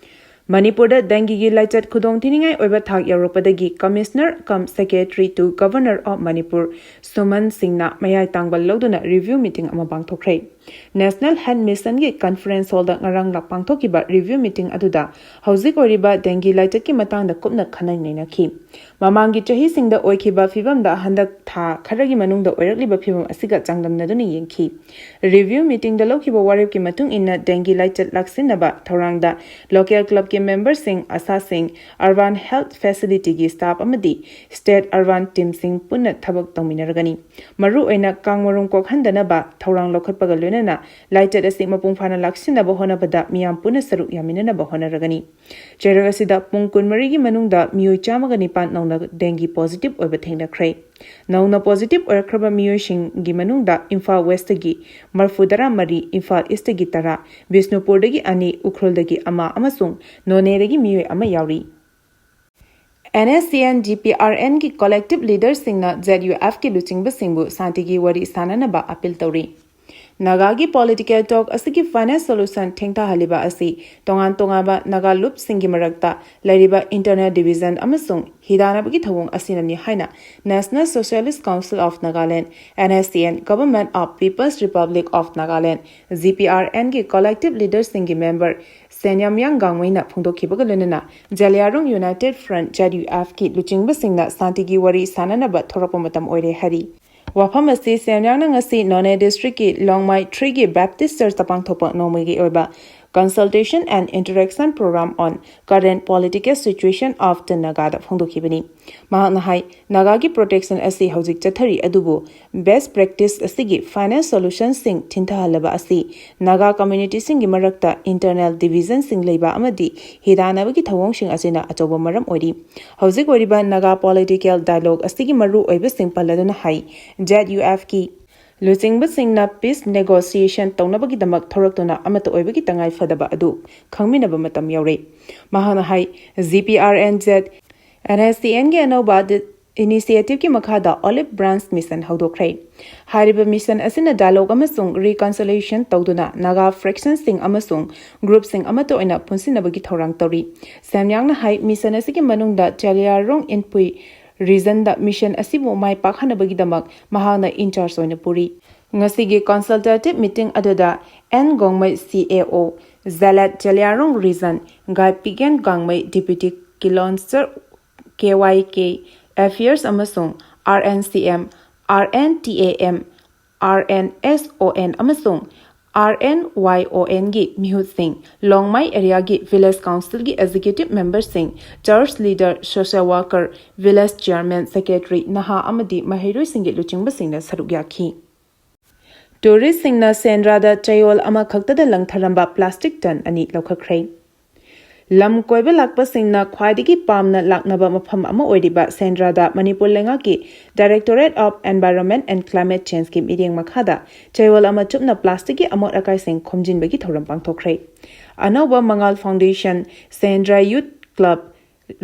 ꯃꯅꯤꯄꯨꯔꯗ ꯗꯦꯡꯒꯤꯒꯤ ꯂꯥꯏꯆꯠ ꯈꯨꯗꯣꯡ ꯊꯤꯅꯤꯡꯉꯥꯏ ꯑꯣꯏꯕ ꯊꯥꯛ ꯌꯧꯔꯛꯄꯗꯒꯤ Commissioner cum Secretary to Governor of Manipur ꯁꯨꯃꯟ ꯁꯤꯡꯅ ꯃꯌꯥꯏ ꯇꯥꯡꯕ ꯂꯧꯗꯨꯅ ꯔꯤꯚ꯭ꯌꯨ ꯃꯤꯇꯤꯡ ꯑꯃ ꯄꯥꯡꯊꯣꯛꯈ꯭ꯔꯦ꯫ National Health Missionꯒꯤ conference hallꯗ ꯉꯔꯥꯡ ꯂꯥꯛ ꯄꯥꯡꯊꯣꯛꯈꯤꯕ ꯔꯤꯚ꯭ꯌꯨ ꯃꯤꯇꯤꯡ ꯑꯗꯨꯗ ꯍꯧꯖꯤꯛ ꯑꯣꯏꯔꯤꯕ ꯗꯦꯡꯒꯤ ꯂꯥꯏꯆꯠꯀꯤ ꯃꯇꯥꯡꯗ ꯀꯨꯞꯅ ꯈꯟꯅ ꯅꯩꯅꯈꯤ꯫ ꯃꯃꯥꯡꯒꯤ ꯆꯍꯤꯁꯤꯡꯗ ꯑꯣꯏꯈꯤꯕ ꯐꯤꯕꯝꯗ ꯍꯟꯗꯛ ꯊꯥ ꯈꯔꯒꯤ ꯃꯅꯨꯡꯗ ꯑꯣꯏꯔꯛꯂꯤꯕ ꯐꯤꯕꯝ ꯑꯁꯤꯒ ꯆꯥꯡꯗꯝꯅꯗꯨꯅ ꯌꯦꯡꯈꯤ꯫ ꯔꯤꯚ꯭ꯌꯨ ꯃꯤꯇꯤꯡꯗ ꯂꯧꯈꯤꯕ ꯋꯥꯔꯦꯞꯀꯤ ꯃꯇꯨꯡ ꯏꯟꯅ ꯗꯦꯡꯒꯤ ꯂꯥꯏꯆꯠ ꯂꯥꯛꯁꯤꯟꯅꯕ ꯊꯧꯔꯥꯡꯗ local clubꯀꯤ memberꯁꯤꯡ, ꯑꯁꯥꯁꯤꯡ, urban health facilityꯒꯤ staff ꯑꯃꯗꯤ state urban teamꯁꯤꯡ ꯄꯨꯟꯅ ꯊꯕꯛ ꯇꯧꯃꯤꯟꯅꯔꯒꯅꯤ꯫ ꯃꯔꯨꯑꯣꯏꯅ ꯀꯥꯡꯃꯔꯨꯝ ꯀꯣꯛꯍꯟꯗꯅꯕ ꯊꯧꯔꯥꯡ ꯂꯧꯈꯠꯄꯒ ꯂꯣꯏꯅꯅ ꯂꯥꯏꯆꯠ ꯑꯁꯤ ꯃꯄꯨꯡ ꯐꯥꯅ ꯂꯥꯛꯁꯤꯟꯅꯕ ꯍꯣꯠꯅꯕꯗ ꯃꯤꯌꯥꯝ ꯄꯨꯟꯅ ꯁꯔꯨꯛ ꯌꯥꯃꯤꯟꯅꯅꯕ ꯍꯣꯠꯅꯔꯒꯅꯤ꯫ ꯆꯩꯔꯛ ꯑꯁꯤꯗ ꯄꯨꯡ ꯀꯨꯟꯃꯔꯤꯒꯤ ꯃꯅꯨꯡꯗ ꯃꯤꯑꯣꯏ ꯆꯥꯝꯃꯒ ꯅꯤꯄꯥꯟ ꯅꯧꯅ dengue positive ꯑꯣꯏꯕ ꯊꯦꯡꯅꯈ꯭ꯔꯦ꯫ ꯅꯧꯅ positive ꯑꯣꯏꯔꯛꯈ꯭ꯔꯕ ꯃꯤꯑꯣꯏꯁꯤꯡꯒꯤ ꯃꯅꯨꯡꯗ ꯏꯝꯐꯥꯜ Westꯇꯒꯤ ꯃꯔꯐꯨꯇꯔꯥ ꯃꯔꯤ, ꯏꯝꯐꯥꯜ Eastꯇꯒꯤ ꯇꯔꯥ, ꯕꯤꯁꯅꯨꯄꯨꯔꯗꯒꯤ ꯑꯅꯤ, ꯎꯈ꯭ꯔꯨꯜꯗꯒꯤ ꯑꯃ ꯑꯃꯁꯨꯡ ꯅꯣꯅꯦꯗꯒꯤ ꯃꯤꯑꯣꯏ ꯑꯃ ꯌꯥꯎꯔꯤ꯫ NSCN GPRNꯒꯤ collective leaderꯁꯤꯡꯅ ZUFꯀꯤ ꯂꯨꯆꯤꯡꯕꯁꯤꯡꯕꯨ ꯁꯥꯟꯇꯤꯒꯤ ꯋꯥꯔꯤ ꯁꯥꯟꯅꯅꯕ appeal ꯇꯧꯔꯤ꯫ ꯅꯥꯒꯥꯒꯤ political talk ꯑꯁꯤꯒꯤ final solution ꯊꯦꯡꯊꯍꯜꯂꯤꯕ ꯑꯁꯤ ꯇꯣꯉꯥꯟ ꯇꯣꯉꯥꯟꯕ ꯅꯥꯒꯥ ꯂꯨꯞꯁꯤꯡꯒꯤ ꯃꯔꯛꯇ ꯂꯩꯔꯤꯕ internal division ꯑꯃꯁꯨꯡ ꯍꯤꯗꯥꯟꯅꯕꯒꯤ ꯊꯧꯑꯣꯡ ꯑꯁꯤꯅꯅꯤ ꯍꯥꯏꯅ National Socialist Council of Nagaland, NSCN, Government of People's Republic of Nagaland, GPRNꯒꯤ collective leaderꯁꯤꯡꯒꯤ member ꯁꯦꯟꯌꯥꯝꯌꯥꯡ ꯒꯥꯡꯃꯩꯅ ꯐꯣꯡꯗꯣꯛꯈꯤꯕꯒ ꯂꯣꯏꯅꯅ ꯖꯂꯤꯌꯥꯔꯣꯡ United Front, ZUFꯀꯤ ꯂꯨꯆꯤꯡꯕꯁꯤꯡꯅ ꯁꯥꯟꯇꯤꯒꯤ ꯋꯥꯔꯤ ꯁꯥꯟꯅꯅꯕ ꯊꯣꯔꯛꯄ ꯃꯇꯝ ꯑꯣꯏꯔꯦ ꯍꯥꯏꯔꯤ꯫ ꯋꯥꯐꯝ ꯑꯁꯤ ꯁꯦꯟꯌꯥꯡꯅ ꯉꯁꯤ ꯅꯣꯅꯦ districtꯀꯤ ꯂꯣꯡꯃꯥꯏ threeꯒꯤ Baptist Churchꯇ ꯄꯥꯡꯊꯣꯛꯄ ꯅꯣꯡꯃꯒꯤ ꯑꯣꯏꯕ Consultation and Interaction Program on Current Political Situation of the Nagaꯗ ꯐꯣꯡꯗꯣꯛꯈꯤꯕꯅꯤ꯫ ꯃꯍꯥꯛꯅ ꯍꯥꯏ, ꯅꯥꯒꯥꯒꯤ protection ꯑꯁꯤ ꯍꯧꯖꯤꯛ ꯆꯠꯊꯔꯤ, ꯑꯗꯨꯕꯨ best practice ꯑꯁꯤꯒꯤ final solutionꯁꯤꯡ ꯊꯤꯟꯊꯍꯜꯂꯕ ꯑꯁꯤ ꯅꯥꯒꯥ communityꯁꯤꯡꯒꯤ ꯃꯔꯛꯇ internal divisionꯁꯤꯡ ꯂꯩꯕ ꯑꯃꯗꯤ ꯍꯤꯗꯥꯟꯅꯕꯒꯤ ꯊꯧꯑꯣꯡꯁꯤꯡ ꯑꯁꯤꯅ ꯑꯆꯧꯕ ꯃꯔꯝ ꯑꯣꯏꯔꯤ꯫ ꯍꯧꯖꯤꯛ ꯑꯣꯏꯔꯤꯕ ꯅꯥꯒꯥ political dialogue ꯑꯁꯤꯒꯤ ꯃꯔꯨ ꯑꯣꯏꯕꯁꯤꯡ ꯄꯜꯂꯗꯨꯅ ꯍꯥꯏ, ZUFꯀꯤ ꯂꯨꯆꯤꯡꯕꯁꯤꯡꯅ peace negotiation ꯇꯧꯅꯕꯒꯤꯗꯃꯛ ꯊꯣꯔꯛꯇꯨꯅ ꯑꯃꯠꯇ ꯑꯣꯏꯕꯒꯤ ꯇꯉꯥꯏ ꯐꯗꯕ ꯑꯗꯨ ꯈꯪꯃꯤꯟꯅꯕ ꯃꯇꯝ ꯌꯧꯔꯦ꯫ ꯃꯍꯥꯛꯅ ꯍꯥꯏ, GPRNZ NSCNꯒꯤ ꯑꯅꯧꯕ initiativeꯀꯤ ꯃꯈꯥꯗ Olive Branch Mission ꯍꯧꯗꯣꯛꯈ꯭ꯔꯦ꯫ ꯍꯥꯏꯔꯤꯕ mission ꯑꯁꯤꯅ dialogue ꯑꯃꯁꯨꯡ reconciliation ꯇꯧꯗꯨꯅ ꯅꯥꯒꯥ fractionꯁꯤꯡ ꯑꯃꯁꯨꯡ groupꯁꯤꯡ ꯑꯃꯠꯇ ꯑꯣꯏꯅ ꯄꯨꯟꯁꯤꯟꯅꯕꯒꯤ ꯊꯧꯔꯥꯡ ꯇꯧꯔꯤ꯫ ꯁꯦꯟꯌꯥꯡꯅ ꯍꯥꯏ, mission ꯑꯁꯤꯒꯤ ꯃꯅꯨꯡꯗ ꯆꯂꯤꯌꯥꯔꯣꯡ ꯏꯟꯄꯨꯏ regionꯗ mission ꯑꯁꯤꯕꯨ ꯃꯥꯏ ꯄꯥꯛꯍꯟꯅꯕꯒꯤꯗꯃꯛ ꯃꯍꯥꯛꯅ in charge ꯑꯣꯏꯅ ꯄꯨꯔꯤ꯫ ꯉꯁꯤꯒꯤ consultative meeting ꯑꯗꯨꯗ N ꯒꯣꯡꯃꯩ, CAO, Zalat Zeliangrong Region, Gai Pigen Gangmei, Deputy Kilonser, KYK Affairs ꯑꯃꯁꯨꯡ RNCM, RNTAM, RNSON ꯑꯃꯁꯨꯡ RNYONꯒꯤ ꯃꯤꯍꯨꯠꯁꯤꯡ, ꯂꯣꯡꯃꯥꯏ areaꯒꯤ village councilꯒꯤ executive memberꯁꯤꯡ, church leader, social worker, village chairman, secretary, ꯅꯍꯥ ꯑꯃꯗꯤ ꯃꯍꯩꯔꯣꯏꯁꯤꯡꯒꯤ ꯂꯨꯆꯤꯡꯕꯁꯤꯡꯅ ꯁꯔꯨꯛ ꯌꯥꯈꯤ꯫ ꯇꯨꯔꯤꯁꯁꯤꯡꯅ ꯁꯦꯟꯗ꯭ꯔꯥꯗ ꯆꯌꯣꯜ ꯑꯃꯈꯛꯇꯗ ꯂꯪꯊꯔꯝꯕ ꯄ꯭ꯂꯥꯁꯇꯤꯛ ꯇꯟ ꯑꯅꯤ ꯂꯧꯈꯠꯈ꯭ꯔꯦ꯫ ꯂꯝ ꯀꯣꯏꯕ ꯂꯥꯛꯄꯁꯤꯡꯅ ꯈ꯭ꯋꯥꯏꯗꯒꯤ ꯄꯥꯝꯅ ꯂꯥꯛꯅꯕ ꯃꯐꯝ ꯑꯃ ꯑꯣꯏꯔꯤꯕ ꯁꯦꯟꯗ꯭ꯔꯥꯗ ꯃꯅꯤꯄꯨꯔ ꯂꯩꯉꯥꯛꯀꯤ Directorate of Environment and Climate Changeꯀꯤ ꯃꯤꯠꯌꯦꯡ ꯃꯈꯥꯗ ꯆꯌꯣꯜ ꯑꯃ ꯆꯨꯞꯅ ꯄ꯭ꯂꯥꯁꯇꯤꯛꯀꯤ ꯑꯃꯣꯠ ꯑꯀꯥꯏꯁꯤꯡ ꯈꯣꯝꯖꯤꯟꯕꯒꯤ ꯊꯧꯔꯝ ꯄꯥꯡꯊꯣꯛꯈ꯭ꯔꯦ꯫ ꯑꯅꯧꯕ ꯃꯉꯥꯜ Foundation, ꯁꯦꯟꯗ꯭ꯔꯥ Youth Club,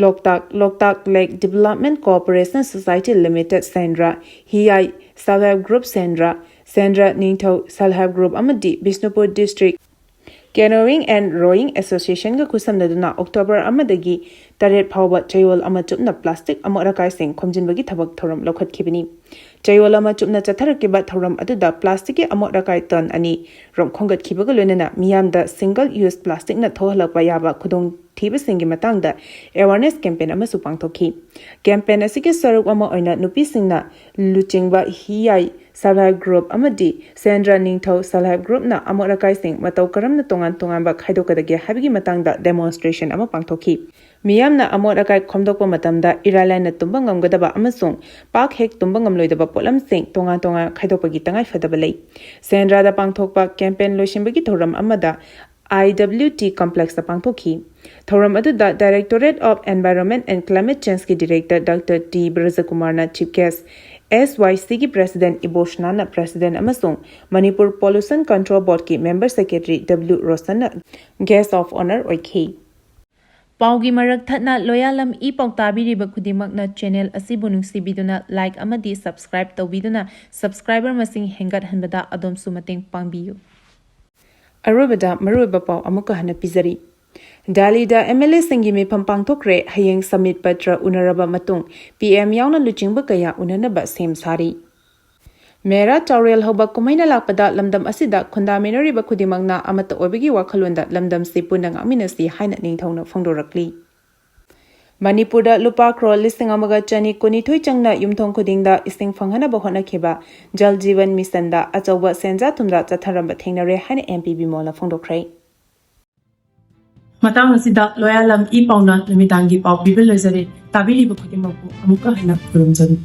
ꯂꯣꯛꯇꯥꯛ, Loktak Lake Development Cooperation Society Limited ꯁꯦꯟꯗ꯭ꯔꯥ, ꯍꯤꯌꯥꯏ Self Help Group ꯁꯦꯟꯗ꯭ꯔꯥ, ꯁꯦꯟꯗ꯭ꯔꯥ ꯅꯤꯡꯊꯧ Self Help Group ꯑꯃꯗꯤ Bishnupur District Canoeing and Rowing Associationꯒ ꯈꯨꯠꯁꯝꯅꯗꯨꯅ ꯑꯣꯛꯇꯣꯕꯔ ꯑꯃꯗꯒꯤ ꯇꯔꯦꯠ ꯐꯥꯎꯕ ꯆꯌꯣꯜ ꯑꯃ ꯆꯨꯞꯅ ꯄ꯭ꯂꯥꯁꯇꯤꯛ ꯑꯃꯣꯠ ꯑꯀꯥꯏꯁꯤꯡ ꯈꯣꯝꯖꯤꯟꯕꯒꯤ ꯊꯕꯛ ꯊꯧꯔꯝ ꯂꯧꯈꯠꯈꯤꯕꯅꯤ꯫ ꯆꯌꯣꯜ ꯑꯃ ꯆꯨꯞꯅ ꯆꯠꯊꯔꯛꯈꯤꯕ ꯊꯧꯔꯝ ꯑꯗꯨꯗ ꯄ꯭ꯂꯥꯁꯇꯤꯛꯀꯤ ꯑꯃꯣꯠ ꯑꯀꯥꯏ ꯇꯟ ꯑꯅꯤ ꯔꯣꯝ ꯈꯣꯝꯒꯠꯈꯤꯕꯒ ꯂꯣꯏꯅꯅ ꯃꯤꯌꯥꯝꯗ single use plasticꯅ ꯊꯣꯛꯍꯜꯂꯛꯄ ꯌꯥꯕ ꯈꯨꯗꯣꯡꯊꯤꯕꯁꯤꯡꯒꯤ ꯃꯇꯥꯡꯗ awareness campaign ꯑꯃꯁꯨ ꯄꯥꯡꯊꯣꯛꯈꯤ꯫ Campaign ꯑꯁꯤꯒꯤ ꯁꯔꯨꯛ ꯑꯃ ꯑꯣꯏꯅ ꯅꯨꯄꯤꯁꯤꯡꯅ ꯂꯨꯆꯤꯡꯕ ꯍꯤꯌꯥꯏ Self Help Group ꯑꯃꯗꯤ ꯁꯦꯟꯗ꯭ꯔꯥ ꯅꯤꯡꯊꯧ Self Help Groupꯅ ꯑꯃꯣꯠ ꯑꯀꯥꯏꯁꯤꯡ ꯃꯇꯧ ꯀꯔꯝꯅ ꯇꯣꯉꯥꯟ ꯇꯣꯉꯥꯟꯕ ꯈꯥꯏꯗꯣꯛꯀꯗꯒꯦ ꯍꯥꯏꯕꯒꯤ ꯃꯇꯥꯡꯗ demonstration ꯑꯃ ꯄꯥꯡꯊꯣꯛꯈꯤ꯫ ꯃꯤꯌꯥꯝꯅ ꯑꯃꯣꯠ ꯑꯀꯥꯏ ꯈꯣꯝꯗꯣꯛꯄ ꯃꯇꯝꯗ ꯏꯔꯥꯏ ꯂꯥꯏꯅ ꯇꯨꯝꯕ ꯉꯝꯒꯗꯕ ꯑꯃꯁꯨꯡ ꯄꯥꯛ ꯍꯦꯛ ꯇꯨꯝꯕ ꯉꯝꯂꯣꯏꯗꯕ ꯄꯣꯠꯂꯝꯁꯤꯡ ꯇꯣꯉꯥꯟ ꯇꯣꯉꯥꯟ ꯈꯥꯏꯗꯣꯛꯄꯒꯤ ꯇꯉꯥꯏꯐꯗꯕ ꯂꯩ꯫ ꯁꯦꯟꯗ꯭ꯔꯥꯗ ꯄꯥꯡꯊꯣꯛꯄ campaign ꯂꯣꯏꯁꯤꯟꯕꯒꯤ ꯊꯧꯔꯝ ꯑꯃꯗ I W T Complexꯇ ꯄꯥꯡꯊꯣꯛꯈꯤ꯫ ꯊꯧꯔꯝ ꯑꯗꯨꯗ Directorate of Environment and Climate Changeꯀꯤ Director Doctor T ꯕ꯭ꯔꯖꯀꯨꯃꯥꯔꯅ Chief Guest, S Y Cꯒꯤ President ꯏꯕꯣꯁꯅꯥꯅ President ꯑꯃꯁꯨꯡ Manipur Pollution Control Boardꯀꯤ Member Secretary W ꯔꯣꯁꯟꯅ Guest of Honour ꯑꯣꯏꯈꯤ꯫ ꯄꯥꯎꯒꯤ ꯃꯔꯛ ꯊꯠꯅ ꯂꯣꯌꯥꯂꯝ ꯏ ꯄꯥꯎ ꯇꯥꯕꯤꯔꯤꯕ ꯈꯨꯗꯤꯡꯃꯛꯅ channel ꯑꯁꯤꯕꯨ ꯅꯨꯡꯁꯤꯕꯤꯗꯨꯅ like ꯑꯃꯗꯤ subscribe ꯇꯧꯕꯤꯗꯨꯅ subscriber ꯃꯁꯤꯡ ꯍꯦꯟꯒꯠꯍꯟꯕꯗ ꯑꯗꯣꯝꯁꯨ ꯃꯇꯦꯡ ꯄꯥꯡꯕꯤꯌꯨ꯫ ꯑꯔꯣꯏꯕꯗ ꯃꯔꯨꯑꯣꯏꯕ ꯄꯥꯎ ꯑꯃꯨꯛꯀ ꯍꯟꯅ ꯄꯤꯖꯔꯤ꯫ ꯗꯦꯜꯂꯤꯗ M L Aꯁꯤꯡꯒꯤ ꯃꯤꯐꯝ ꯄꯥꯡꯊꯣꯛꯈ꯭ꯔꯦ꯫ ꯍꯌꯦꯡ ꯁꯃꯤꯠ ꯄꯇ꯭ꯔ ꯎꯅꯔꯕ ꯃꯇꯨꯡ P M ꯌꯥꯎꯅ ꯂꯨꯆꯤꯡꯕ ꯀꯌꯥ ꯎꯅꯅꯕ ꯁꯦꯝ ꯁꯥꯔꯤ꯫ ꯃꯦꯔꯥ ꯆꯥꯎꯔꯦꯜ ꯍꯧꯕ ꯀꯨꯝꯍꯩꯅ ꯂꯥꯛꯄꯗ ꯂꯝꯗꯝ ꯑꯁꯤꯗ ꯈꯨꯟꯗꯥꯃꯤꯟꯅꯔꯤꯕ ꯈꯨꯗꯤꯡꯃꯛꯅ ꯑꯃꯠꯇ ꯑꯣꯏꯕꯒꯤ ꯋꯥꯈꯜꯂꯣꯟꯗ ꯂꯝꯗꯝꯁꯤ ꯄꯨꯟꯅ ꯉꯥꯛꯃꯤꯟꯅꯁꯤ ꯍꯥꯏꯅ ꯅꯤꯡꯊꯧꯅ ꯐꯣꯡꯗꯣꯔꯛꯂꯤ꯫ ꯃꯅꯤꯄꯨꯔꯗ ꯂꯨꯄꯥ ꯀ꯭ꯔꯣꯔ ꯂꯤꯁꯤꯡ ꯑꯃꯒ ꯆꯅꯤ ꯀꯨꯟꯅꯤꯊꯣꯏ ꯆꯪꯅ ꯌꯨꯝꯊꯣꯡ ꯈꯨꯗꯤꯡꯗ ꯏꯁꯤꯡ ꯐꯪꯍꯟꯅꯕ ꯍꯣꯠꯅꯈꯤꯕ ꯖꯜ ꯖꯤꯕꯟ ꯃꯤꯁꯟꯗ ꯑꯆꯧꯕ ꯁꯦꯟꯖꯥ ꯊꯨꯝꯖꯥ ꯆꯠꯊꯔꯝꯕ ꯊꯦꯡꯅꯔꯦ ꯍꯥꯏꯅ M P ꯕꯤꯃꯣꯜꯅ ꯐꯣꯡꯗꯣꯛꯈ꯭ꯔꯦ꯫ ꯃꯇꯥꯡ ꯑꯁꯤꯗ ꯂꯣꯌꯥꯂꯝ ꯏ ꯄꯥꯎꯅ ꯅꯨꯃꯤꯗꯥꯡꯒꯤ ꯄꯥꯎ ꯄꯤꯕ ꯂꯣꯏꯖꯔꯦ꯫ ꯇꯥꯕꯤꯔꯤꯕ ꯈꯨꯗꯤꯡꯃꯛꯄꯨ ꯑꯃꯨꯛꯀ ꯍꯟꯅ ꯈꯨꯔꯨꯝꯖꯔꯤ꯫